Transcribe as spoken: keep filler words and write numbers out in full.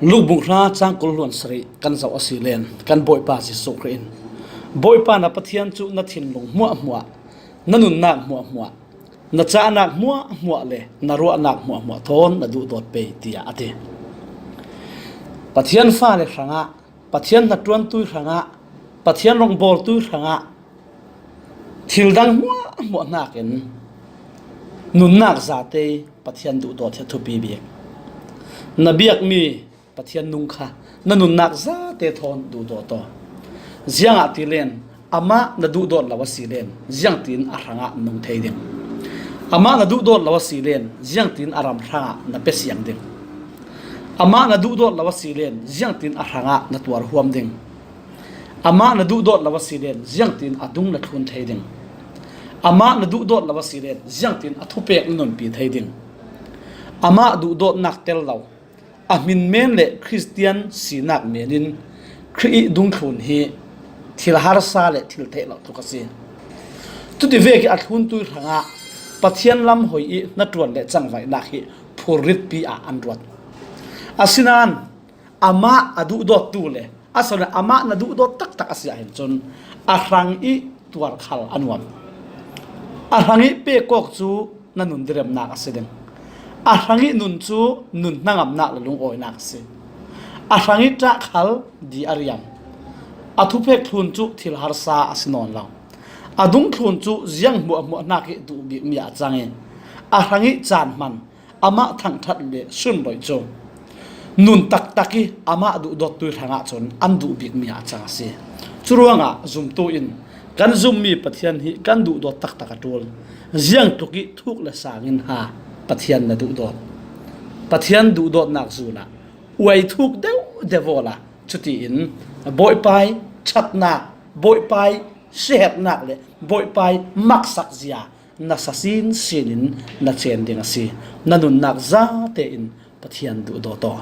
Luke bung hra chang kul hluan sarih kan zoh a si len, kan Bawipa Jesuh Khrih in, Bawipa na Pathian cu na thinlung hmuahhmuah, na nunnak hmuahhmuah, na cahnak hmuahhmuah le na ruahnak hmuahhmuah thawn na duhdawt pei, tiah a ti. Pathian fale hrangah, Pathian hnaṭuantu hrangah, Pathian rawngbawltu hrangah thil dang hmuahhmuah hnakin nunnak zate Pathian duhdawt hi a thupi bik. Na biakmi Pathian nung kha na nunnak zate thawn duhdawt aw. Ziangahtile amah na duhdawt lo a si len, ziangtin a hrangah nung thei ding? Amah na duhdawt lo a si len, ziangtin a ram hrangah na pe siang ding? Amah na duhdawt lo a si len, ziangtin a hrangah na tuar huam ding? Amah na duhdawt lo a si len, ziangtin a dung na thlun thei ding? Amah na duhdawt lo a si len, ziangtin a thupek na nunpi thei ding? Amah duhdawtnak tel lo, a hmin men le Khristian sinak men in Khrih i dungthlun hi thil harsa le thil theih loh tuk a si. Cuti vek i a thluntu hrangah Pathian lam hoi i hnaṭuan le cangvaihnak hi phurritpi ah an ruat. Asinain amah a duhdawttu le a sawle amah na duhdawt taktak a si ahhin cun a hrang i tuar khal a nuam. A hrang i pek awk cu na nun diremnak a si ding. A hrang i nun cu nun hnangamnak le lungawinak a si. A hrang i ṭah khal di a riam. A thupek thlun cu thil harsa a si nawn lo. A dungthlun cu ziang hmuahhmuah hnak i duh bikmi ah a cang i a hrang i caan hman, amah thangṭhat le sunloih cu nun taktak i amah duhdawttu hrangah cun an duh bikmi ah a cang a si. Curuangah zumtu in kan zummi Pathian hi kan duhdawt taktak a ṭul. Ziang tluk i thuk le sang in ha Pathian na duhdawt. Pathian duhdawtnak zul ah uai thuk deuh deuh awla, cutiin Bawipai ṭhatnak, Bawipai siherhnak le Bawipai maksak zia nasa sinsin in na cen ding a si. Na nunnak zate in Pathian duhdawt aw.